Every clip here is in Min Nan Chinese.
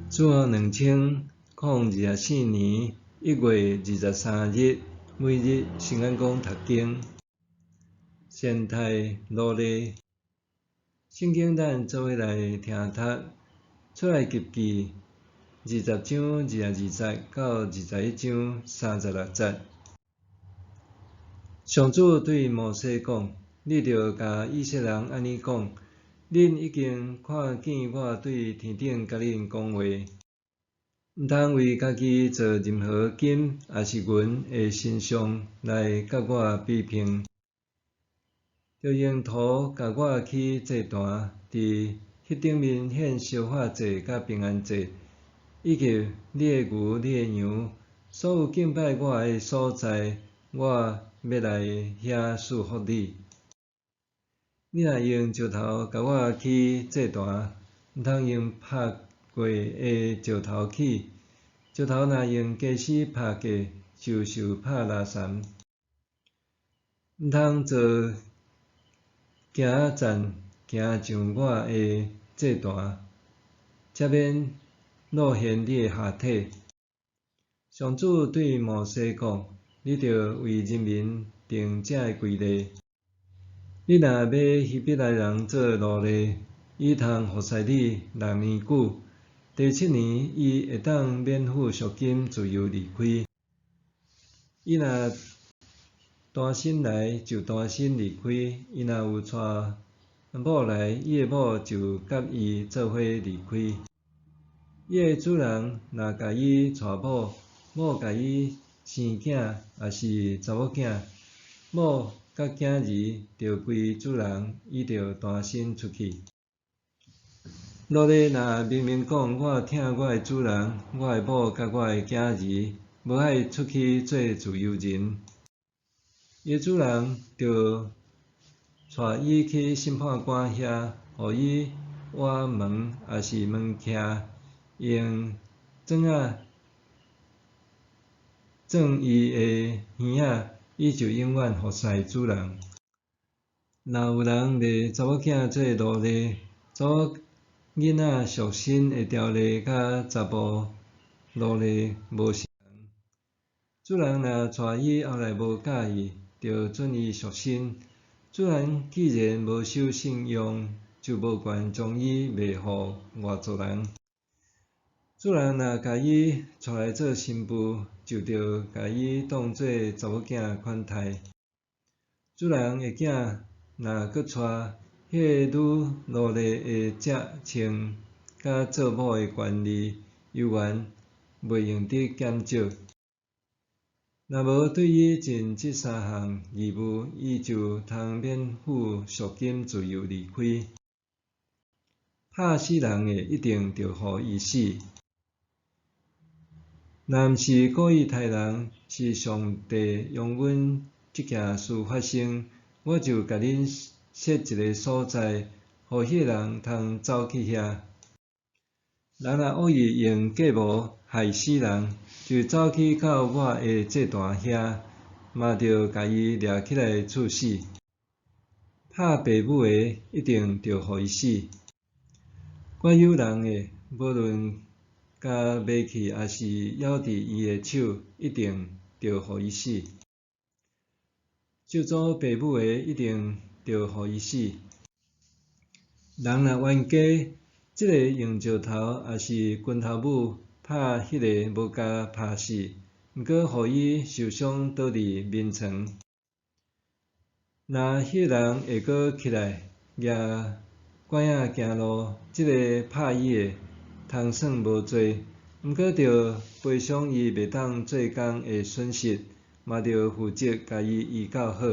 主後2024年1月23日，每日聖安講讀經，善待奴隸。聖經咱做伙來聽讀，出埃及記20章22節到21章36節。上主對摩西講：你著共以色列人按呢講，恁已經看見我對天頂共恁講話。毋通為家己做任何金抑是銀的神像來佮我比拼。著用塗共我起祭壇，佇彼頂面獻燒化祭佮平安祭，以及你的牛、你的羊，所有敬拜我的所在，我欲來遐賜福你。你若用石頭共我起祭壇，毋通用拍過的石頭起。石頭若用家私拍過，就受拍垃圾。毋通做行仔棧行上我的祭壇，才免露現你的下體。上主對摩西講：你著為人民定這个規例。你若買希伯來人做奴隸，伊通服侍你六年久，第七年伊會當免付贖金，自由離開。伊若單身來，就單身離開；伊若有帶某來，伊的某就佮伊做伙離開。伊的主人若共伊娶某，某共伊生囝抑是查某囝，某佮囝兒著歸主人，伊著單身出去。奴隸若明明講：我疼我的主人，我的某佮我的囝兒，無愛出去做自由人，伊的主人著帶伊去審判官遐，予伊倚門抑是門徛，用杖仔撞伊的耳仔，伊就永遠服侍主人。若有人賣查某囝做奴隸，查某囡仔贖身的條例佮查埔奴隸無相仝。主人若娶伊後來無佮意，著准伊贖身。主人既然無守信用，就無權將伊賣予外族人。主人若共伊娶來做新婦，就著共伊當做查某囝款待。主人的囝若閣娶彼个女奴隸的尺寸佮做某的權利，猶原袂用得減少。若無對伊盡這三項義務，伊就通免付贖金，自由離開。拍死人的，一定著予伊死。若毋是故意刣人，是上帝容忍這件事發生，我就共恁設一个所在，予彼个人通走去遐。人若惡意用計謀害死人，就走去到我的祭壇遐，嘛著共伊掠起來處死。拍爸母的，一定著予伊死。拐誘人的，無論共賣去抑是枵佇伊的手，一定著予伊死。咒詛爸母的，一定著予伊死。人若冤家，這个用石頭抑是拳頭拇拍彼个無共拍死，毋過予伊受傷倒佇眠床。若彼个人會閣起來，舉拐仔行路，這个拍伊的通算無罪，毋過著賠償伊袂當做工的損失，嘛著負責共伊醫到好。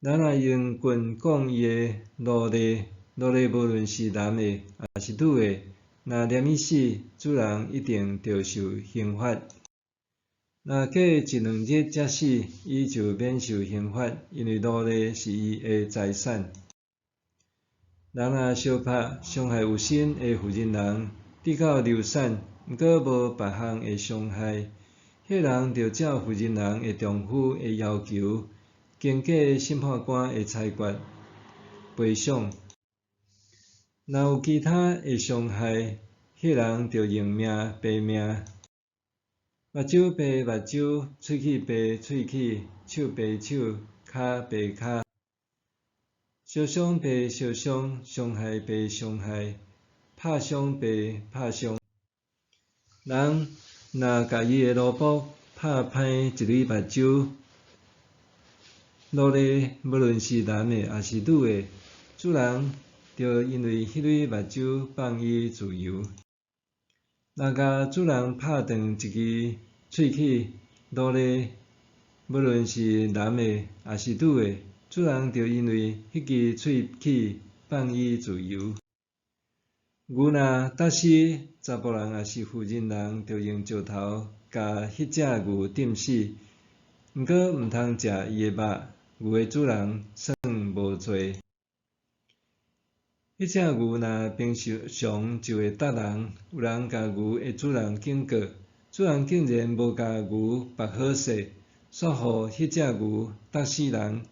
人若用棍摃伊的奴隸，奴隸無論是男的抑是女的，若連伊死，主人一定著受刑罰。若過一兩日才死，伊就免受刑罰，因為奴隸是伊的財產。人若相拍傷害有身的婦人人，直到流產，毋過無別項的傷害，彼个人著照婦人人的丈夫的要求，經過審判官的裁決賠償。若有其他的傷害，彼人著用命賠命。目睭賠目睭，喙齒賠喙齒，手賠手，跤賠跤。燒傷賠燒傷，傷害賠傷害，拍傷賠拍傷。人若共伊的奴僕拍歹一蕊目睭，奴隸無論是男的抑是女的，主人著因為彼蕊目睭放伊自由。若共主人拍斷一支喙齒，奴隸無論是男的抑是女的，主人著因為彼支喙齒放伊自由。牛若踏死查埔人抑是婦人人，著用石頭共彼隻牛釘死，毋過毋通食伊的肉，牛的主人算無罪。彼隻牛若平常就會踏人，有人共牛的主人警告，主人竟然無共牛縛好勢，煞予彼隻牛踏死人，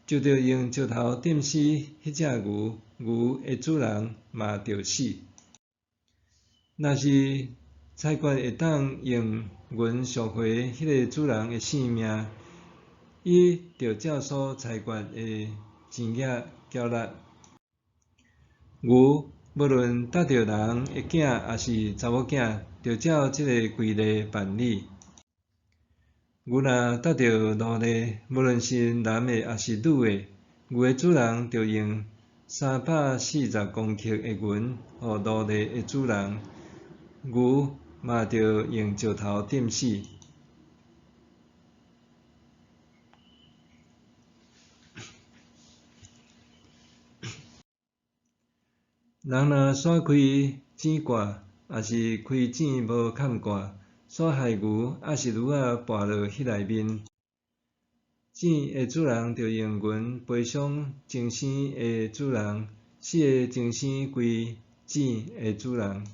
就著用石頭釘死彼隻牛，牛的主人嘛著死。若是裁決會當用銀贖回彼个主人的性命，伊著照所裁決的錢額繳納。牛無論踏著人的囝抑是查某囝，著照這个規例辦理。牛若踏著奴隸，無論是男的抑是女的，牛的主人著用340公克的銀予奴隸的主人，牛嘛著用石頭釘死。人若徙開井蓋，抑是開井無崁蓋，所害牛抑是驢仔跋落彼內面，井的主人著用銀賠償精生的主人，使彼精生歸井的主人。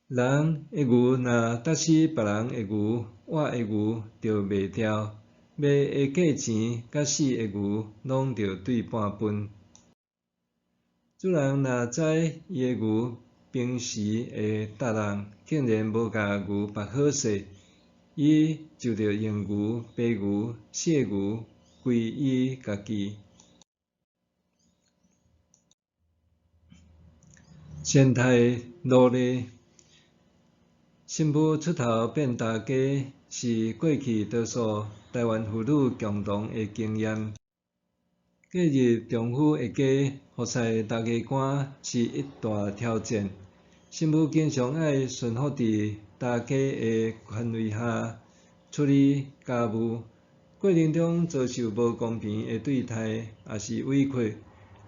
人的牛若踏死別人的牛，活的牛著賣掉，賣的價錢佮死的牛攏著對半分。主人若知伊的牛平時會踏人，竟然無共牛縛好勢，伊就著用牛賠牛，使牛歸伊家己。善待奴隸，新婦出頭變大家，是過去多數台灣婦女共同的經驗。嫁入丈夫的家，服侍大家官是一大挑戰。新婦經常愛順服佇大家的權威下處理家務，過程中遭受無公平的對待，抑是委屈，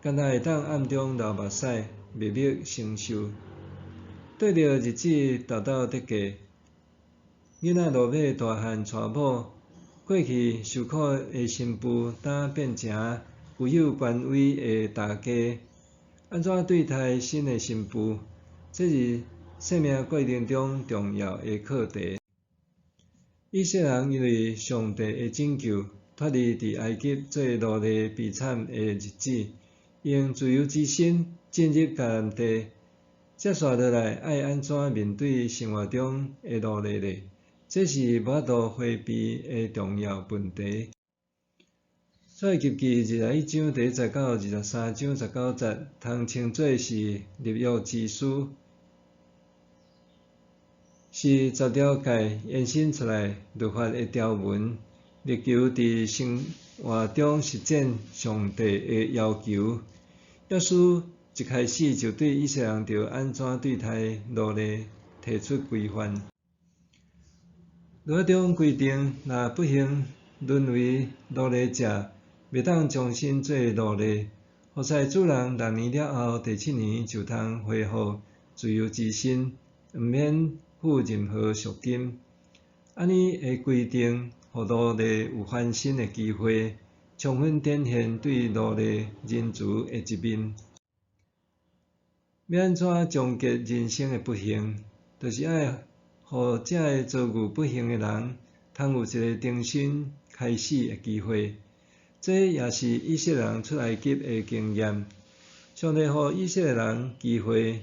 敢若會當暗中流目屎，默默承受。綴著日子沓沓佇過，囡仔落尾大漢娶某，過去受苦的新婦，當變成具有權威的大家，按怎對待新的新婦，這是生命過程中重要的課題。以色列人因為上帝的拯救，脫離佇埃及做奴隸悲慘的日子，用自由之身進入迦南地。接紲落來，愛按怎面對生活中的奴隸呢？這是無法度迴避的重要問題。出埃及記21章第1節到23章19節，通稱做是立約之書，是十條誡延伸出來律法的條文，力求佇生活中實踐上帝的要求。約書一開始就對以色列人著按怎對待奴隸提出規範。律法中規定，若不幸淪為奴隸者，袂當終身做奴隸，服侍主人六年了後，第七年就通恢復自由之身，毋免付任何贖金。按呢的規定，予奴隸有翻身的機會，充分展現對奴隸仁慈的一面。欲按怎終結人生的不幸，就是愛予這个遭遇不幸的人，通有一个重新開始的機會。這也是以色列人出埃及的經驗。上帝予以色列人機會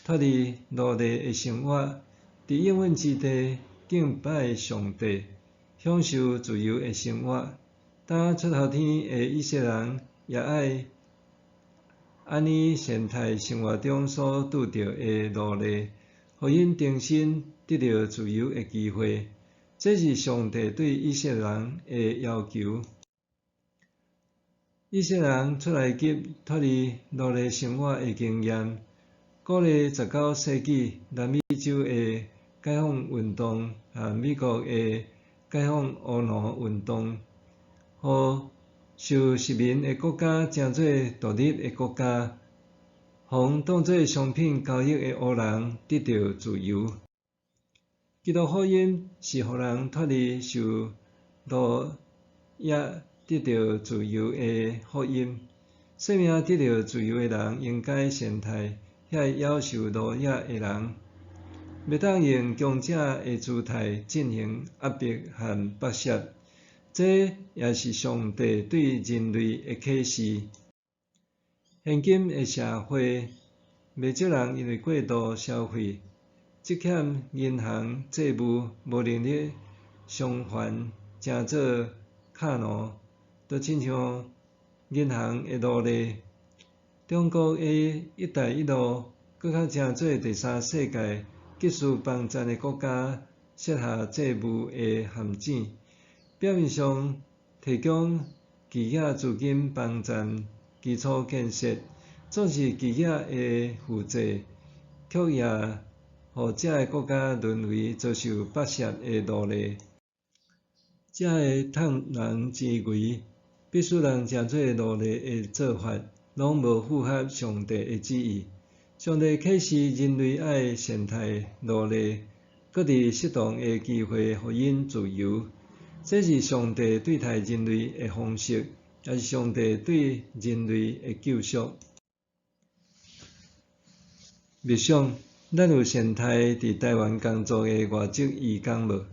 脫離奴隸的生活，佇應允之地敬拜上帝，享受自由的生活。當出頭天的以色列人也愛按呢善待生活中所拄著的奴隸，予𪜶重新得著自由的機會。這是上帝對以色列人的要求。以色列人出埃及脫離奴隸生活的經驗，鼓勵19世紀南美洲的解放運動和美國的解放黑奴運動，予受殖民的國家成做獨立的國家，予當做商品交易的黑人得著自由。基督福音是予人脫離受奴役得著自由的福音。生命得著自由的人，應該善待遐猶受奴役的人，袂當用強者的姿態進行壓迫和剝削。這也是上帝對人類的啟示。現今的社會，袂少人因為過度消費，積欠銀行債務，無能力償還，成做卡奴，就親像銀行的奴隸。中國的一帶一路，閣較成做第三世界急需幫贊的國家設下債務的陷阱。表面上提供巨額資金幫贊基礎建設，總是巨額的負債，卻也予這个國家淪為遭受剝削的奴隸。這个趁人之危，逼使人成做奴隸的做法，攏無符合上帝的旨意。上帝啟示人類愛善待奴隸，閣佇適當的機會予𪜶自由。這是上帝對待人類的方式，也是上帝對人類的救贖。默想，咱有善待佇台灣工作的外籍移工無？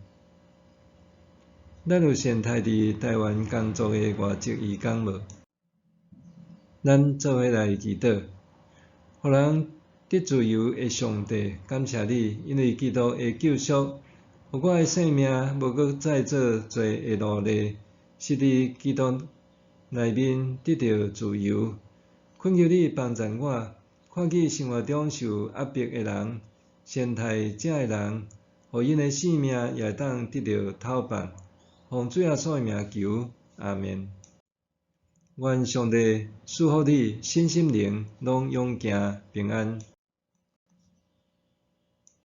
咱有善待佇台灣工作的外籍移工無？咱做伙來祈禱，予人得自由的上帝，感謝你，因為基督的救贖，予我的生命無閣再做罪的奴隸，是佇基督內面得著自由。懇求你幫贊我，看見生活中受壓迫的人，善待這个人，予𪜶的性命也會當得著透放。奉主耶穌的名求，阿們。願上帝賜福你，身心靈攏勇健平安。